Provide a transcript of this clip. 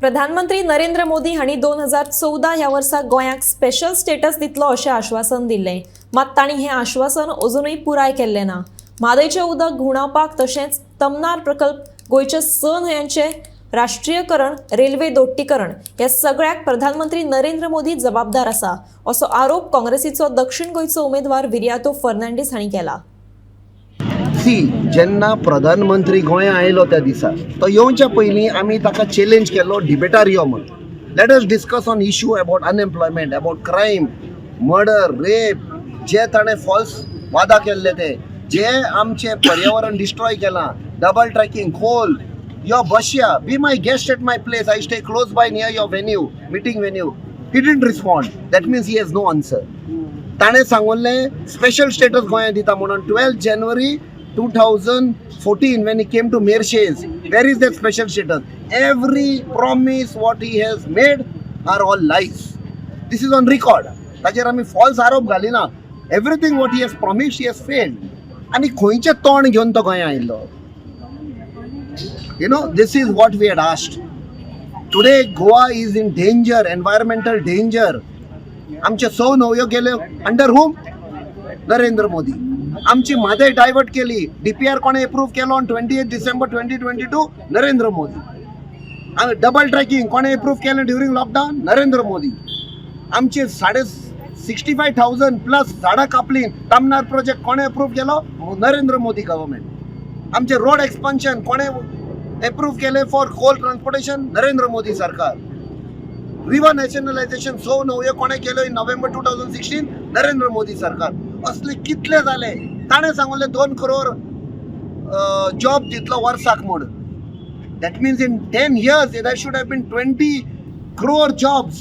प्रधानमंत्री नरेंद्र मोदी हांणी 2014 ह्या वर्सा गोंयाक स्पेशल स्टेटस दितलो अशें आश्वासन दिल्लें. मात तांणी हें आश्वासन अजुनूय पुराय केल्लें ना. म्हादयचें उदक घुंवडावपाक तशेंच तमनार प्रकल्प, गोंयचे स न्हंयांचें राष्ट्रीयकरण, रेल्वे दोट्टीकरण ह्या सगळ्याक प्रधानमंत्री नरेंद्र मोदी जबाबदार आसा, असो आरोप काँग्रेसीचो दक्षिण गोंयचो उमेदवार विरियातो फर्नांडीस हांणी केला. सी, जेन्ना प्रधानमंत्री गोंया आयलो त्या दिसा, तो येवच्या पयलीं आमी ताका चॅलेंज केलो, डिबेटार यो म्हूण. Let us discuss on issue about unemployment, about crime, murder, rape, जे ताणें फॉल्स वादा केल्ले ते, जे आमचें पर्यावरण डिस्ट्रॉय केलां, डबल ट्रॅकिंग, खोल. यो, बसया, be my guest at my place. I stay close by, near your venue, meeting venue. He didn't respond. That means he has no answer. ताणें सांगलें स्पेशल स्टेटस गोंयांत दिता म्हणून 12 January 2014, when he came to Merces. Where is that special status? Every promise what he has made are all lies. This is on record. ताचेर आमी falls आरोप घालिना. Everything what he has promise, he has failed. आनी खंयचें तोंड घेवन तो गोंया आयिल्लो? This is what we had asked. Today Goa is in danger, environmental danger. आमचे स न्हंयो गेल्यो. Under whom? Narendra Modi. आमची म्हादय डायवर्ट केली. डीपीआर कोणे एप्रूव केलो on 28 December 2022? Narendra Modi. आनी डबल ट्रॅकिंग कोणे एप्रूव केलें ड्युरींग लॉकडावन? नरेंद्र मोदी. आमचे साडे 65,000 प्लस झाडां कापली. तामनार प्रोजेक्ट कोणे एप्रूव केलो? नरेंद्र मोदी गव्हर्मेंट. आमचे रोड एक्सपान्शन कोणे एप्रूव केले for coal transportation? Narendra Modi सरकार. रिवर नॅशनलायझेशन, स न्हंयो कोणे केल्यो in November 2016? Narendra Modi सरकार. असले कितले जाले? ताणें सांगलें 2 करोड जॉब दितलो वर्साक म्हूण. That means in 10 years there should have been 20 crore jobs.